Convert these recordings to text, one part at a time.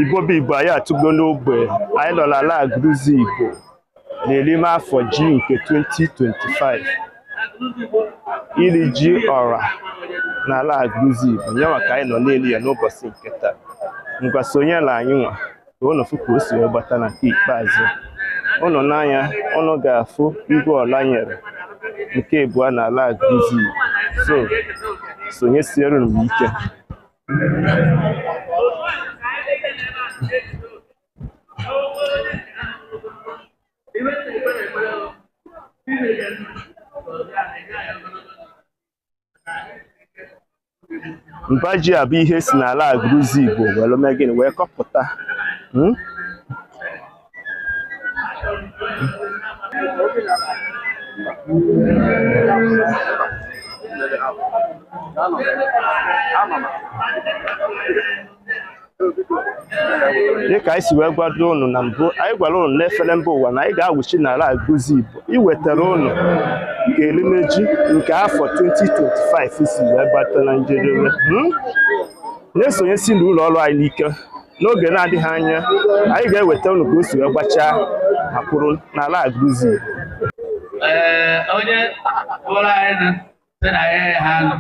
Igbo bụ Igbo, anyị atụgo n'ogbe anyị nọ n'ala Aguluzigbo na-erime afọ ji nke 2025, iri ji ọra n'ala Aguluzigbo nyanwa ka anyị nọ n'elu ya n'ụbọchị nke taa. Ngwa, sonyela anyị nwa ka ụnụ fụ ka o si wee gbata na nke ikpeazụ. Ụnụ n'anya ụnụ ga-afụ Igwe Ọlanyere nke abụọ n'ala Aguluzigbo. So sonyesiere m ike. Mba ji a bụ ihe si n'ala Aguluzigbo wee mee gịnị wee kọpụta. Dịka anyị si wee gwado ụnụ na mbụ, anyị gwara ụnụ n'efere mba ụwa na anyị ga-awụchi n'ala Aguluzigbo iwetara ụnụ ka erimeji nke afọ 2025 si wee gbata na njedebe. Na-esonyesi n'ụlọ ọrụ anyị n'ike n'oge na-adịghị anya, anyị ga-eweta ụnụ ka o si wee gbachaa ma kwụrụ n'ala Aguluzigbo. Ee, onye bụrụ anyị sị na ya ha nọ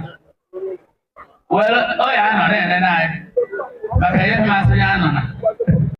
were ọ ya anọ na-enene anyị maka ihe mmasị ya nọ na